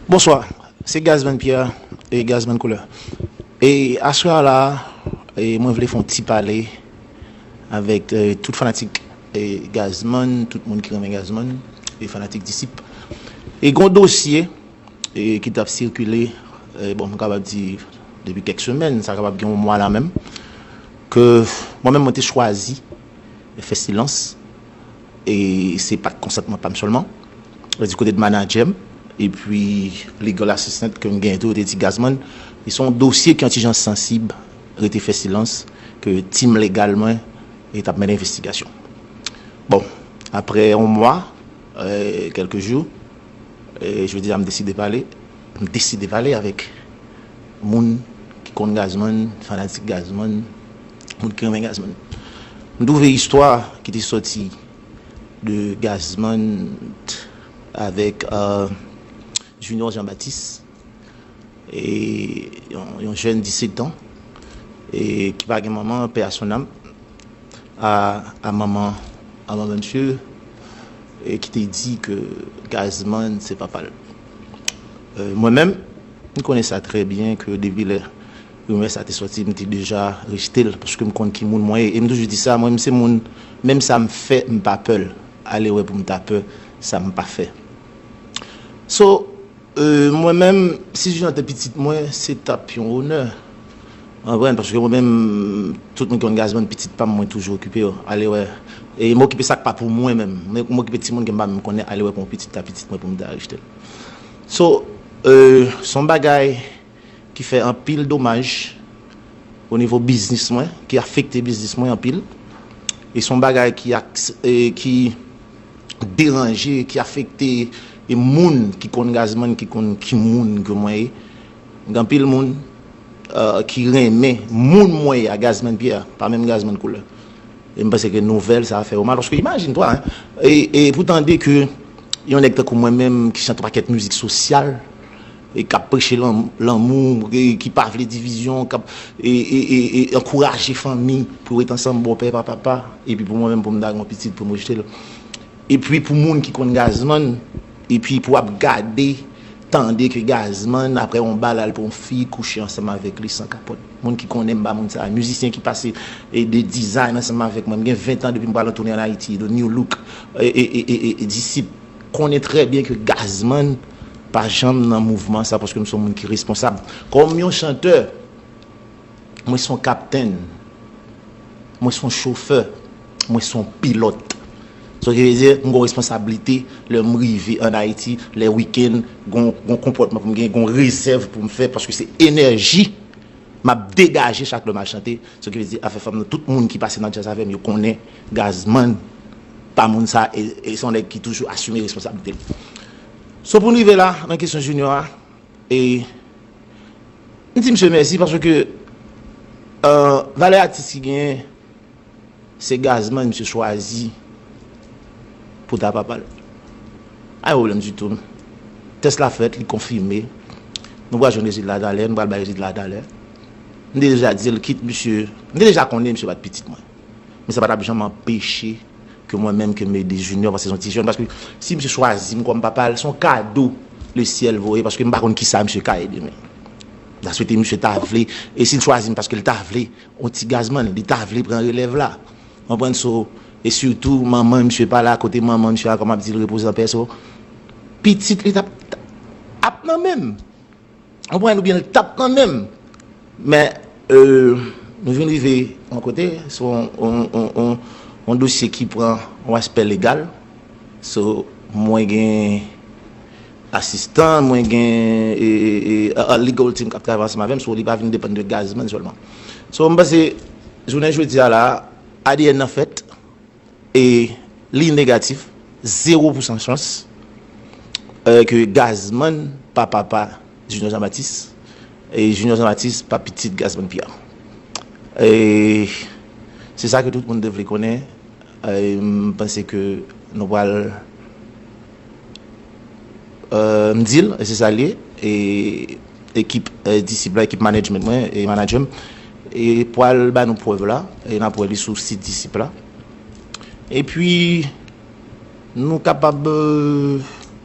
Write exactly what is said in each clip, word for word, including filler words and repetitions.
Bonswa, se Gazman Pierre e Gazman Koulè. E aswè a la, e mwen vle fè yon ti pale avèk e, tout fanatik e, Gazman, tout moun ki renmen Gazman, e fanatik Disip. E gon dosye e, ki t ap sikile, e, bon, m kapab di depi kèk semèn, sa kapab gen yon mwa la menm, ke mwen menm mwen te chwazi fè silans, e se pa t konsantman pa m sèlman, di kote de manadjè m, epi legal assistant ke m genyen tou, yo te di Gazman, se yon dosye ki yon ti jan sansib, rete fè silans, ke tim legal mwen e t ap mennen envestigasyon. Bon, apre yon mwa, e, kèlke jou, e, jodi a m deside pale, m deside pale avèk moun ki konn Gazman, fanatik Gazman, moun ki renmen Gazman. M twouve istwa ki te sòti de Gazman avèk e, Junior Jean Baptiste, e, yon, yon jèn disetan, e, ki pa gen manman, paix à son âme, a, a manman, a manman misye, e ki te di ke Gazman se papa l. E, mwen menm, m konnen sa trè byen ke depi lè rimè sa te sòti, m te deja rejte l, paske m konn ki moun mwen ye. E m toujou di sa, mwen, m se moun, menm sa m fè, m pa pè l. Ale wè pou m ta pè sa m pa fè. So, e, mwen menm, si Junior te pitit mwen, se t ap yon onè. Ou konprann? Paske mwen menm, tout moun ki konn Gazman, pitit pa m, mwen toujou okipe yo. Ale wè. E m okipe sa k pa pou mwen menm. Mwen, m okipe timoun ke m pa menm konnen, ale wè pou yon pitit ta pitit mwen pou m ta rejte l. So, e, se yon bagay ki fè anpil domaj o nivo biznis mwen, ki afekte biznis mwen anpil. E se yon bagay ki, e, ki deranje, ki afekte e moun ki konn Gazman, ki konn ki moun ke mwen ye. Gen anpil moun e, ki renmen moun mwen ye a, Gazman Pierre, pa menm Gazman Koulè. E m panse ke nouvèl sa a fè yo mal. Paske imajine twa, hein, e, e pou tande ke yon nèg tankou mwen menm ki chante pakèt mizik sosyal, e k ap preche lan- lanmou, e ki pa vle divizyon, k ap e, e, e, e ankouraje fanmi pou ret ansanm, bòpè pa papa, epi pou mwen menm pou m ta gen yon pitit pou m rejte l. Epi pou moun ki konn Gazman, epi pou ap gade, tande ke Gazman, apre yon bal, al pran yon fi, kouche ansanm avèk li san kapòt. Moun ki konnen m ba moun sa, mizisyen ki pase e de design ansanm avèk mwen. M gen ven tan depi m pral an tounen ann Ayiti, de New Look, e, e, e, e, e Disip konnen trè byen ke Gazman pa janm nan mouvman sa, paske m se yon moun ki responsab. Kòm yon chantè, mwen se yon kaptenn, mwen se yon chofè, mwen se yon pilòt. Sa ki vle di, m gen yon responsablite lè m rive ann Ayiti, lè wikenn, gon, gon konpòtman pou m gen, gon rezèv pou m fè, paske se enèji m ap degaje chak lè m al chante. Sa ki vle di, afè fanm nan, tout moun ki pase nan djaz avè m, yo konnen Gazman pa moun sa, e, e se yon nèg ki toujou asime responsablite l. So, pou n rive la, nan kesyon Junior a, e m di misye mèsi paske e, valè atis ki genyen, se Gazman misye chwazi pou ta papa l. Pa gen pwoblèm ditou. Tès la fèt, li konfime. Nou pral jwenn rezilta talè, nou pral bay rezilta talè. M te deja di l, kit misye, m te deja konnen misye pa t pitit mwen. Men sa pa t ap janm anpeche ke mwen menm ke m ede Junior, paske se yon ti jèn, paske si misye chwazi m kòm papa l, se yon kado lesyèl voye, paske m pa konn kisa misye ka ye demen. M ta swete misye ta vle, e si l chwazi m paske l ta vle, yon ti Gazman, li ta vle pran relèv la. Konprann? So, e sitou, manman misye pa la, kote manman misye a, kòm ap di l, repoze an pè, so, pitit li t ap, ap nan men m. Konprann? Oubyen l t ap nan men m. Men, e, nou vin rive yon kote, se yon, yon, yon, yon, yon dosye ki pran yon aspè legal. So, mwen gen asistan, mwen gen e, e, e, a, a legal team k ap travay ansanm avè m, so li pa vin depann de Gazman sèlman. So, m panse, jounen jodi a la, A D N nan fèt, e li negatif, zewo pousan chans, e, ke Gazman pa papa Junior Jean Baptiste, e Junior Jean Baptiste pa pitit Gazman Pierre. E se sa ke tout moun te vle konnen, e m panse ke nou pral e, m di l, e se sa l ye, e ekip e, Disip la, ekip management mwen, e manager m, e pral ba nou prèv la, e n ap wè li sou sit Disip la. Epi, nou kapab e,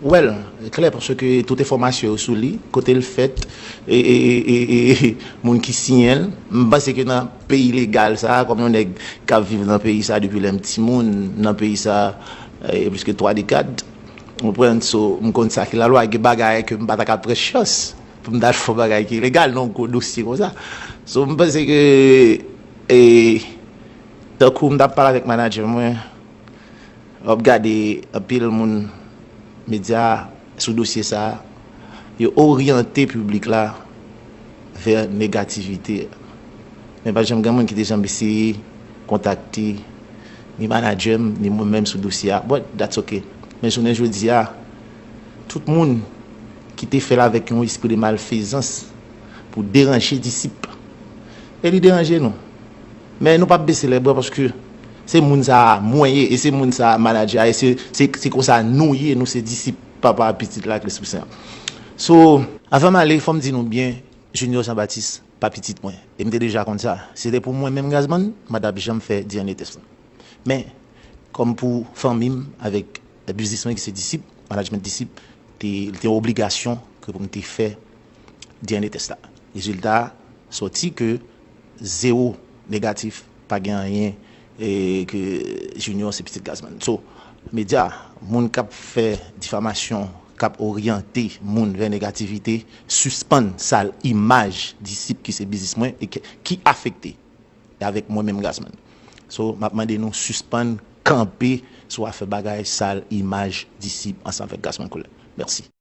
Well, klè, paske tout enfòmasyon yo sou li, kote l fèt, e, e, e, e, e moun ki siyen l. M panse ke nan peyi legal sa a, kòm yon nèg k ap viv nan peyi sa a depi lè m timoun, nan peyi sa a, e, plis ke twa dekad, ou konprann? So, m konn sa ki lalwa, gen bagay ke m pa ta ka pran chans pou m t al fè yon bagay ki ilegal nan yon gwo dosye konsa. So, m panse ke, e, tankou m t ap pale avèk manadjè mwen, w ap gade anpil moun medya sou dosye sa a, yo oryante piblik la vè negativite. Men pa t janm gen moun ki te janm eseye kontakte ni manadjè m, ni mwen menm sou dosye a. But that's okay. Men jounen jodi a, tout moun ki te fè l avèk yon espri de malfezans pou deranje disip, e li deranje nou. Men nou p ap bese lèbra paske se moun sa a mwen ye, e se moun sa a manadjè a ye, se, se, se konsa nou ye, nou se disip Papa a, Pitit la ak Lespri Sen an. So, avan m ale, fò m di nou byen, Junior Jean Baptiste pa pitit mwen. E m te deja konn sa. Si se te pou mwen menm Gazman, m pa t ap janm fè D N A test lan. Men, kòm pou fanmi m avèk biznis mwen ki se Disip, management Disip, te, li te yon obligasyon ke pou m te fè D N A test la. Rezilta a sòti ke zewo negatif, pa gen anyen, e ke Junior se pitit Gazman. So, medya, moun k ap fè difamasyon, k ap oryante moun vè negativite, sispann sal imaj Disip ki se biznis mwen e ke, ki afekte avèk mwen menm Gazman. So, m ap mande nou sispann kanpe sou afè bagay sal imaj Disip ansanm avèk Gazman Koulè. Mèsi.